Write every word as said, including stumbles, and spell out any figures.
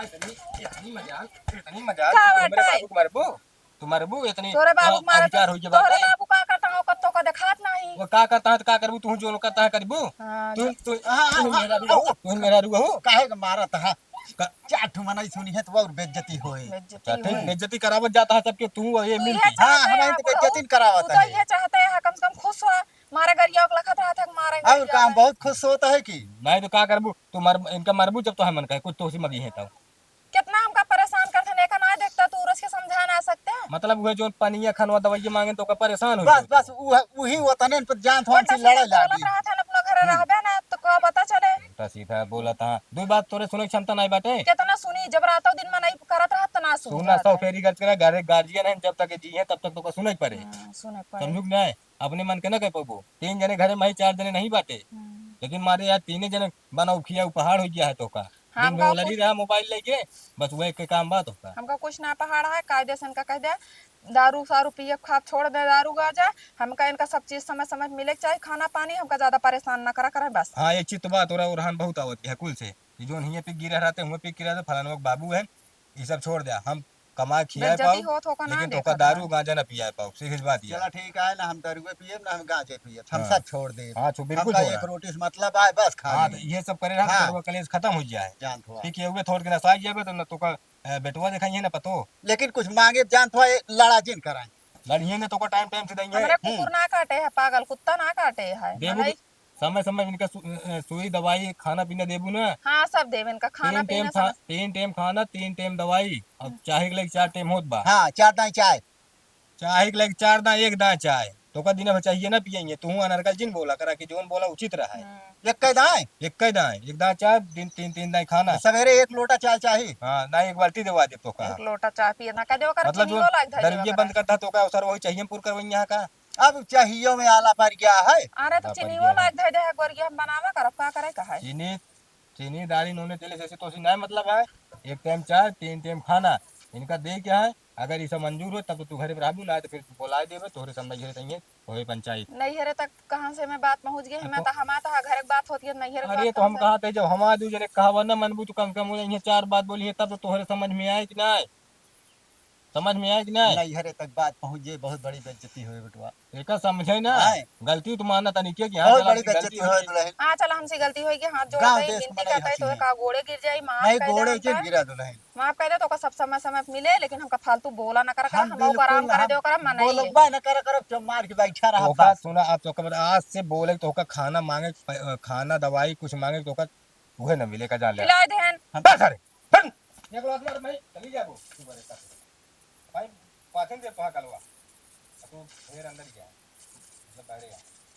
इतनी, इतनी मजाल, इतनी मजाल, का तू हमरे बाटे? बाबू को मारबू? तू मारबू इतनी? तोरे बाबू अ-, मारत, अहंकार होई के तोरे बाटे? बाबू का करता हो, कत्तो का देखात नहीं। वो का करता है तो का करबू, तू जो करता है करबू? हाँ, तू, जो तू, हाँ, हाँ, तू हाँ, मेरा हाँ, रुआ हो, तू मेरा रुआ हो। काहे के मारत है? का- चार ठो मनई सुनी है तो और बेइज्जती होए। बेइज्जती अच्छा, ठीक, होए। बेइज्जती करावत जाता है सबके, तू ये तू मिलती। ये हाँ, चाहते हमारे हैं तो आप लोग, बेइज्जती करावत तू तो है। ये चाहते हैं, कम से कम खुश हो, मारे गरिया के लखत रहत है, मारे और गरिया काम में। बहुत खुश होता है कि नहीं तो का करबू, तू मर, इनका मरबू जब तो है मन कहे, कुछ तो उसी मगी है तब। कितना हमका परेशान करत हन, एका नाय देखता तू, उरस के समझा ना सकते? मतलब उहे जोन पनिया खनवा दवाइया मांगे तो ओकर परेशान हो बस, जाते। बस, उहे, उही वतने पर जान तो बस, हमसे लड़ाई बस, लागी। बोलत रहत हन, अपना घरे हम्म। रहबे ना, तो का पता चले? उल्टा सीधा बोलत हाँ। दुई बात तोरे सुने के क्षमता नाय बाटे। कितना सुनी, जब रातों दिन मनई करत रहत, त ना सुनी सुना, रहत सौ है। फेरी गर्ज करा, घरे गार्जियन है, जब तक जी है, तब तक तोका सुने के पड़े। हम्म, सुने के पड़े। समझू कि नाय? अपने मन के ना कह पाबो। तीन जने घरे में ही, चार जने नहीं बाटे। हम्म। लेकिन मारे यार तीने जने बनाऊ खिया उपहार हो गया है तोका। दिन हमका भर लड़ी कुछ रहा मोबाइल लेके, बस वह के काम बात होता। हमका कुछ ना पहाड़ा है, कायदे से इनका कह दे, दारू सारू पिए खाब छोड़ दे, दारू गांजा। हमका इनका सब चीज समय समय पे मिले के चाही, खाना पानी, हमका ज्यादा परेशान ना करा करे बस। हाँ, एक चीज तो बात हो रहा, ओरहान बहुत आवत है कुल से, कि जोन हिये पे गिरा रहते, हुए पे गिरा रहते, फलाना के बाबू है, ये सब छोड़ दे, हम कमा खियाए बेइज्जती पाऊ, होत होका ना लेकिन तोका देखत दारू है। गांजा ना पियाए पाऊ, सीधी सी बात ये। चला ठीक है ना, हम दारुए पिए ना हम गांजे पिए, हम हाँ। सब छोड़ दे। हाँ, छो-, बिल्कुल हमका छोड़ा। एक रोटी से मतलब आए बस हाँ, खाली। तो ये सब करे रहा हाँ। तो कलेश खत्म हो जाए। जान थोड़ा। ठीक है, उहे थोड़ के नसाई जाबे तो न तोका, अ, बेटवा देखाई है ना पतो। लेकिन कुछ मांगे जान थोड़ा ये लड़ा जिन कराए। लड़िए ने तोका टाइम टाइम से देंगे। हमरे हम्म। कुकुर ना काटे है, पागल कुत्ता ना काटे है। देबू मनई समय समय इनका सु-, अ, सुई दवाई खाना पीना देबू ना। हाँ, सब देब इनका खाना तीन टाइम पीना खा-, सब। तीन टाइम खाना, तीन टाइम दवाई, अब हम्म। चाहे के लगे चार टाइम होत बा। हाँ, चार दाई चाय। चाहे के लगे चार दाई, एक दाई चाय। तोका दिन भर चाहिए ना पियइए, तू अनर्गल जिन बोला करा कि जोन बोला उचित रहा है। हम्म। एक दाई? एक दाई, एक दाई चाय, दिन तीन, तीन दाई खाना। सवेरे एक लोटा चाय चाही। हाँ, ना एक बाल्टी देवा दे तोका। एक लोटा चाय पिए ना, कह देवा कर मतलब चीनी जोन वो लाग धर देवा दरुइये करा। बंद करता तोका अवसर वही चाहिए पूर करवइया का। अब चाहियो में आला पर गया है। अरे तो आला पर चिनियो गया है। लाग धर दे है, गोरिया हम बनावा करब, का करे का है? चीनी, चीनी, दारी, नूने, तेले से, से तो सी ना मतलब है। एक टाइम चाय, तीन टाइम खाना, इनका दे क्या है? अगर ये सब मंजूर हो तब तो तू घरे पे रहबू, ना तो फिर बोलाए देबे, तोहरे सब नैहरे तइहे, होए पंचायत। नैहरे तक कहाँ से मैं बात पहुँच गई? अब हमें तो तो हमार तो घरे के बात होती है, नैहरे के अरे बात तो कहाँ हम से? कहा थे जब हमार दू जने कहावा न मनबू तो कम कम हो जाइए, चार बात बोली है तब तो तोहरे समझ में आए कि ना आए? समझ में आए कि ना? नैहरे तक बात पहुँच जाए, बहुत बड़ी बेइज्जती होए बेटवा। एका समझे ना, आए। गलती तो माना तनी के कि हाँ, बहुत चला बड़ी हमसे गलती बेइज्जती हो होई गई। दुल्हन। हाँ, चला हमसे गलती होई कि हाथ जोड़ गाँव के देश विनती में नहीं करता है, तो हंसी। का गोड़े गिर जाई, माफ नहीं, कर दे गोड़े हमका। जिन गिरा दुल्हन। माफ कर दे, तो ओका सब समय समय पे मिले, लेकिन हमका फालतू बोला ना करा, करा, हम हम ओका आराम बिल्कुल, करे हम दे, ओकरा मनाई है। बोलबा ना करा, करा, चुप मार के बैठा रहा ओका बस। सुना, अब तो ओका बाद आज से बोले तो ओका खाना मांगे, प-, खाना दवाई कुछ मांगे तो ओका उहे ना मिले का जान ले। खिलाए देहन। हम बस अरे, हट। एक लोग मार भाई, चली जाबो, तू बड़े का। भाई, पाथन दे पहा कलवा। तू ढेर अंदर गया। मतलब बहरे आ।